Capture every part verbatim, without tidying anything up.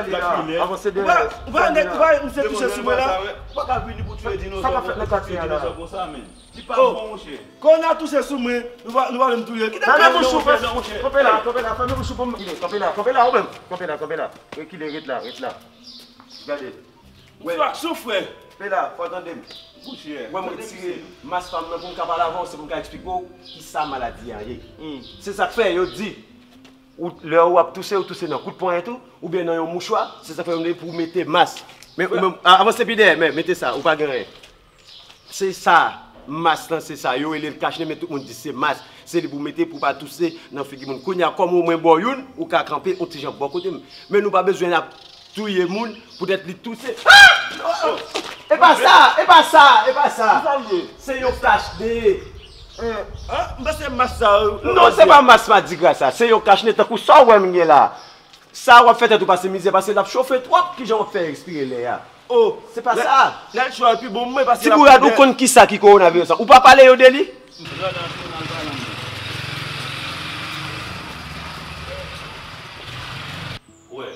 ale la. Avanse de. Ou pa, ou pa nèg, ou pa misye touche sou mwen la. Ou pa ka vini pou touye dinozo konsa, touye dinozo konsa, men. Li pa bon, monchè. Kòwona touche sou mwen, nou pa, nou pa menm touye. Kite m touye dinozo konsa, monchè. Kanpe la, kanpe la, fèmen bouch ou pou m. Kanpe la, kanpe la, ou menm. Kanpe la, kanpe la. Rekile, ret la, ret la. Gade. Ou sou aksyon, frè. Kanpe la, fò tande m. Monchè. Wè, m retire mas pa m nan pou m ka pale avè w, se pou m ka eksplike w kisa maladi a ye. Se sa k fè yo di, ou, lè w ap touse, ou touse nan kout ponyèt ou, oubyen nan yon mouchwa, se sa k fè yo mande pou w mete mas. Men ou menm, a, avanse pi dèyè, men mete sa, ou pa gen anyen. Se sa, mas lan, se sa. Yo rele l kachnen, men tout moun di se mas. Se li pou w mete pou w pa touse nan figi moun. Kounye a, kòm ou mwen bò youn, ou ka kanpe yon ti jan bò kote m. Men nou pa bezwen ap touye moun poutèt li touse. Ah! E pa sa, e pa sa, e pa sa. Kisa l ye? Se yon kachnen. Ah, m panse mas sa. Non, se pa mas madigra sa. Se yon kachnen tankou sa w wè m gen la. Sa w ap fè tèt ou pase mizè, paske l ap chofe twòp, kijan w ap fè respire lè a? Oh, se pa sa. Nèt cho a pi bon mwen paske. Ti bourad, ou konn kisa ki kowonaviris lan? Ou pa pale yo de li? Wè.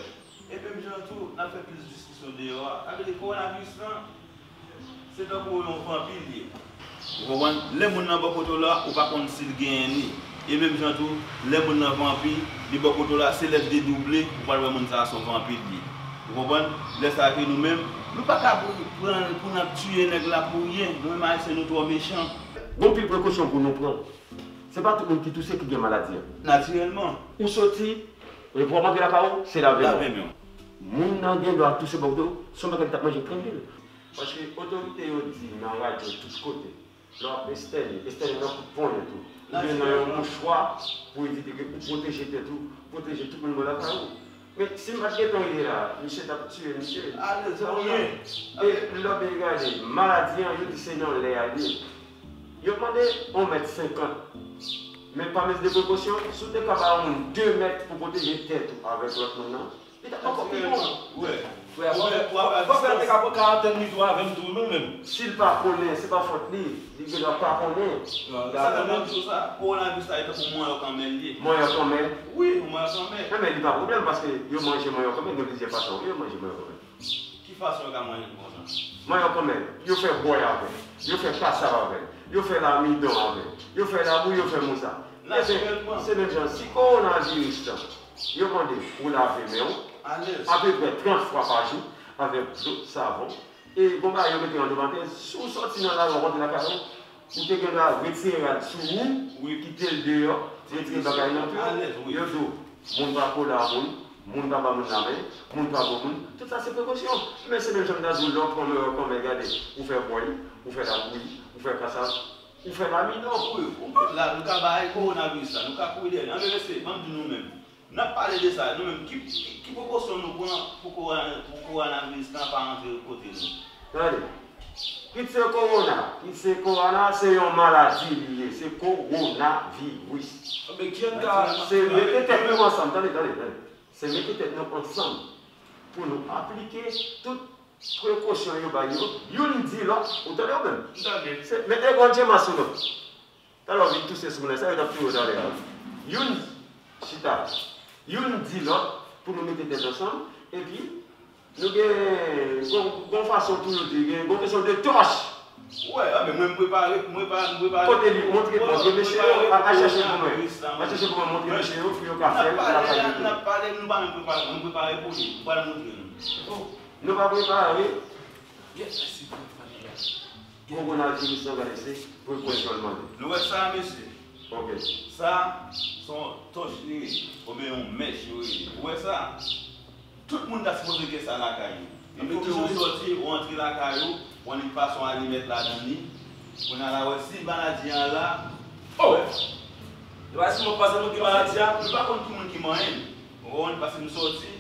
E menm jan tou, n ap fè plis diskisyon deyò a. Sa vle di kowonaviris lan, se tankou yon vanpi l ye. Ou konprann? Lè moun nan bò kote w la, ou pa konn si l genyen li. E menm jan tou, lè moun nan vanpi, li bò kote w la, se lè l dedouble, ou pral wè moun sa a se yon vanpi l ye. Ou konprann? Lè sa a ke nou menm, nou pa ka pr-, pran l pou n ap tiye nèg la pou ryen. Nou menm Ayisyen, nou twò mechan. Gon pil prekosyon pou nou pran. Se pa tout moun ki touse ki gen maladi an. Natirèlman. Ou soti, e pou w ap antre lakay ou, se lave men w. Lave men w. Moun nan gen dwa touse bò kote w, se yon bagay li t ap manje tranbil. Paske otorite yo di nan radyo tout kote, lè w ap estène, estène nan kout ponyèt ou, oubyen nan yon mouchwa pou evite ke ou pwoteje tèt ou, pwoteje tout moun bò lakay ou. Men si m pa t gentan rive la, misye t ap tiye misye. Alèz, sa w ye. E lè w byen gade, maladi an, yo di se nan lè a l ye. Yo mande yon mèt senkant. Men pa mezi de prekosyon, si w te ka ba yon moun de mèt pou pwoteje tèt ou avèk lòt moun nan, li t ap ankò pi bon. Frè, fò, fò, fò frè te ka, ka antann nivo avè m tou, nou menm. Si l pa konnen, se pa fòt li. Li gen dwa pa konnen. Non, sa nan menm jou sa, kowonaviris la, e tankou manyòk anmè l ye. Manyòk anmè? Wi, manyòk anmè. Enben, li pa pwoblèm, paske yo manje manyòk anmè, gen plizyè fason yo manje manyòk anmè. Ki fason yo ka manje l konsa? Manyòk anmè, yo fè bwè avè l, yo fè kasav avè l, yo fè lamidan avè l, yo fè labou, yo fè mousa. Enben, se menm jan, si kowonaviris lan, yo mande pou w lave men w, apeprè trant fwa pa jou, avèk dlo, savon, e gon bagay yo mete anndan batèz, si w sòti nan lari w ap antre lakay ou, ou te gen dwa retire rad sou ou, kite l deyò, retire bagay nan pye w, yo di w, moun pa kole a moun, Moun pa ba moun lamen, moun pa bon moun, tout sa se prekosyon. Men se menm jan m ta di w, lè w pran mè w kòmè, gade, ou fè bòy, ou fè labouyi, ou fè kasav, ou fè lamino. Wi, ou konn la, nou ka bay kowonaviris la, nou ka kouri dèyè li. Anben mesye, ban m di nou menm, n ap pale de sa, nou menm, ki, ki, ki prekosyon nou pran pou kowona-, pou kowonaviris lan pa rantre kote nou? Tande, kit se kowona, kit se kowona, se yon maladi li ye, se kowonaviris. Anben, ki an ka Se mete tèt nou ansanm, tande, tande, tande. Se mete tèt nou ansanm pou nou aplike tout prekosyon yo bay yo, youn di lòt, ou tande ou menm? M tande. Se, mete gwo djemas sou nou. Talè w vin touse sou moun nan, sa yo t ap touye w talè a. Youn chita, youn di lòt pou nou mete tèt ansanm, epi nou gen, gon, gon fason tou yo di, gen, gon kesyon de tòch. Wè, a, men mwen m prepare, m prepare, m prepare. Kote li? Montre, montre mesye yo, a, a chèche pou mwen. A chèche pou mwen, montre mesye yo, pou yo ka fè l lakay yo tou. N ap pale, nou pa menm prepare, nou prepare pou li. M pral montre nou. Nou pa prepare. Kowonaviris lan, gade, se prekosyon l mande. Nou wè sa, mesye? Ok. Sa, se yon tòch li ye, oubyen yon mèch yo rele. Ou wè sa? Tout moun ta sipoze gen sa lakay yo. Depi ke ou sòti, ou antre lakay ou, ou annik pase yon alimèt ladan li. Kounye a la, wè, si maladi an la, oh! Wè. E pa si mwen pase moun ki maladi a, nou pa konn ki moun ki manyen l. Ou konprann? Paske m sòti,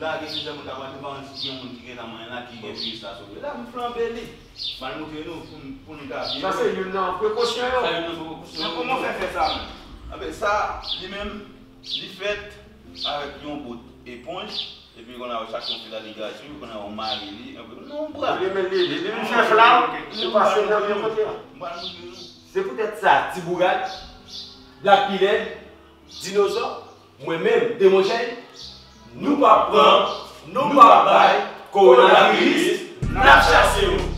la gen plizyè moun k ap antre, m pa konn si gen moun ki gentan manyen la, ki gen viris la sou li. La, m flanbe li. M al montre nou, pou n, pou n ka byen wè. Sa se youn nan prekosyon yo. Sa youn nan prekosyon yo. Men kòman w fè fè sa menm? Anben, sa, li menm, li fèt avèk yon bout eponj, epi kounye a, ou chache yon fil aligazyon, kounye a, ou mare li, anpi, nan yon bra. Li menm, li, li, li menm fè flaw, li pase nan yon kote a. M pral montre nou. Se poutèt sa, Ti Bourad, Black Pilèd, Dinozò, mwen menm, Demon Jay, nou p ap pran, nou p ap bay kowonaviris, n ap chase yo.